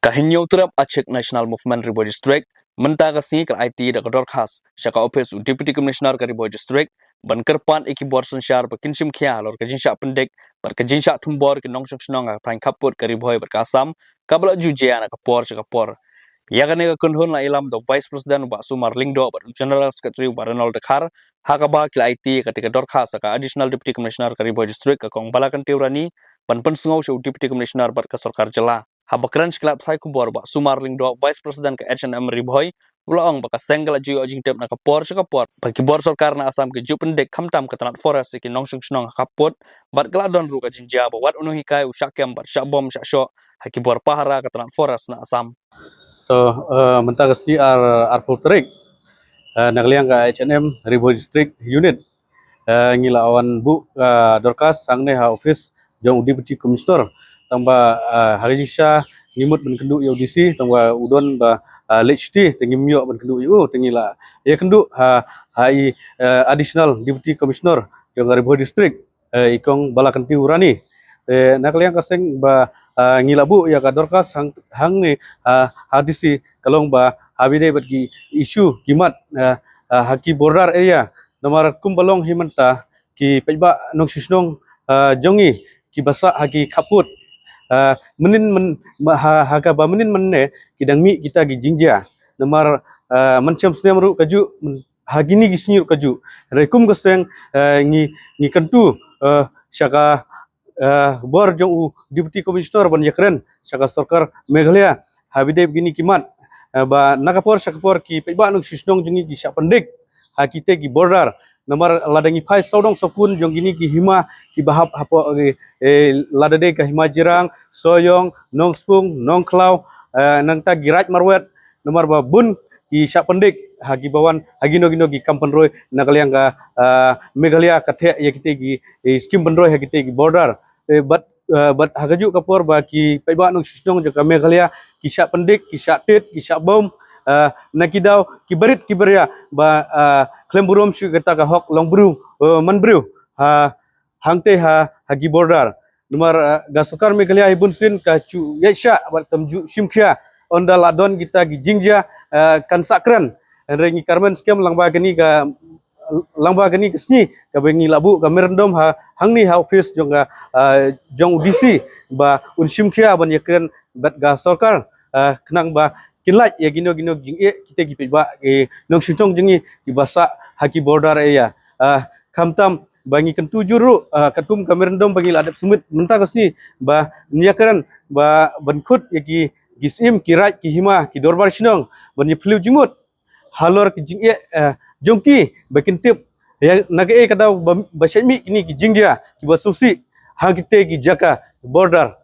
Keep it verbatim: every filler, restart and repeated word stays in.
Ka Hynñiewtrep Achik National Movement Ri Bhoi District mynta ka sngi ka la aiti da ka dorkhas sha ka ophis u Deputy Commissioner ka Ri Bhoi District ban kyrpad ïa ki bor synshar ba kin shim khia halor ka jingshah pyndik bad ka jingshah thombor ki nongshong shnong ha ka thaiñ khappud ka Ri Bhoi bad ka Assam kaba la ju jia na ka por sha ka por. Ïa kane ka kynhun la ïalam da u Vice President u Bah Sumar Lyngdoh bad u General Secretary u Bah Reynold Dkhar, ha kaba ki la aiti ïa katei ka dorkhas sha ka Additional Deputy Commissioner ka Ri Bhoi District ka Kong Balakanti Urani ban pynsngew sha u Deputy Commissioner bad ka sorkar jylla. Haba kren sha ki lad pathai khubor u Bah Sumar Lyngdoh, Vice President ka H N M Ri Bhoi, u la ong ba ka seng ka la ju ïoh jingtip na ka por sha ka por ba ki bor sorkar na Assam ki ju pyndik khamtam ka tnat forest ïa ki nongshong shnong ha khappud bad ka la don ruh ka jingjia ba wat u nonghikai u shah kem bad shah bom shah shoh ha ki bor pahara ka tnat forest na Assam. So, eh, mynta ka sngi ar, arphew tarik, eh, na ka liang ka H N M Ri Bhoi District Unit, eh, ngi la wan buh, eh, dorkhas hangne ha ophis jong u Deputy Commissioner. Tangba, eh, ha ka jingshisha ngi mut ban kynduh ïa u D C, tangba u don ba, eh, leit shuti, te ngim ïoh ban kynduh ïa u, te ngi la ïakynduh ha, ha i, eh, Additional Deputy Commissioner jong ka Ri Bhoi District, eh, i Kong Balakanti Urani. Te na ka liang ka seng ba, eh, ngi la buh ïa ka dorkhas hang, hangne, eh, ha D C ka long ba haba ïadei bad ki issue ki mat, eh, eh, ha ki border area. Namar kumba long hi mynta ki paidbah nongshong shnong, eh, jong ngi kiba sah ha ki khappud. Eh, mynnin myn, ma, ha, ha kaba mynnin mynne ki dang mih kita ki jingjia. Namar, eh, mynshem snem ruh kajuh, myn, ha kine ki sngi ruh kajuh. Hynrei kum ka seng, eh, ngi, ngi kyntu, eh, sha ka, eh, bor jong u Deputy Commissioner ban ïakren sha ka sorkar Meghalaya haba ïadei bad kine ki mat, eh, ba na ka por sha ka por ki paidbah nongshong shnong jong ngi ki shah pyndik ha kitei ki border. Namar lada ngi phai sawdong sawkun jong kine ki hima kiba hap hapoh, eh, eh, lada dei ka Hima Jirang, Sohiong, Nongspung, Nongkhlaw, eh, nangta ki Raid Marwet, namar ba bun ki shah pyndik ha kiba wan ha kino kino ki kam pynroi na ka liang ka, eh, Meghalaya ka theh ïa kitei ki, eh, skim pynroi ha kitei ki border. Eh, bad, eh, bad ha kajuh ka por ba ki paidbah nongshong shnong jong ka Meghalaya ki shah pyndik, ki shah tied, ki shah bom, eh, na ki daw ki barit ki baria ba, eh, khlem burom shuh kata ka hok long briew, eh, man briew ha hangtei ha, ha ki border. Namar, eh, ka sorkar Meghalaya hi bunsien ka ju ïaid shah bad kam ju shim khia ynda la don kita ki jingjia, eh, kan sah kren. Hynrei ngi kyrmen skhem lyngba kane ka, lyngba kane ka sngi kaba ngi la buh ka memorandum ha, hangne ha ophis jong ka, eh, jong u D C ba un shim khia ban ïakren bad ka sorkar, eh, khnang ba kin lait ïa kino kino ki jingeh kitei ki paidbah ki nongshong shnong jong ngi kiba sah ha ki border area. Eh, khamtam ba ngi kyntu jur ruh, ah, katkum ka memorandum ba ngi la dep submit mynta ka sngi ba ngi ïakren ba ban khot ïa ki, ki syiem, ki raid, ki hima, ki dorbar shnong ban ïa phylliew jingmut halor ki jingeh, eh, jong ki ba kin tip ïa na kaei ka daw ba, ba shah mih kine ki jingjia kiba sngewsih ha kitei ki jaka border.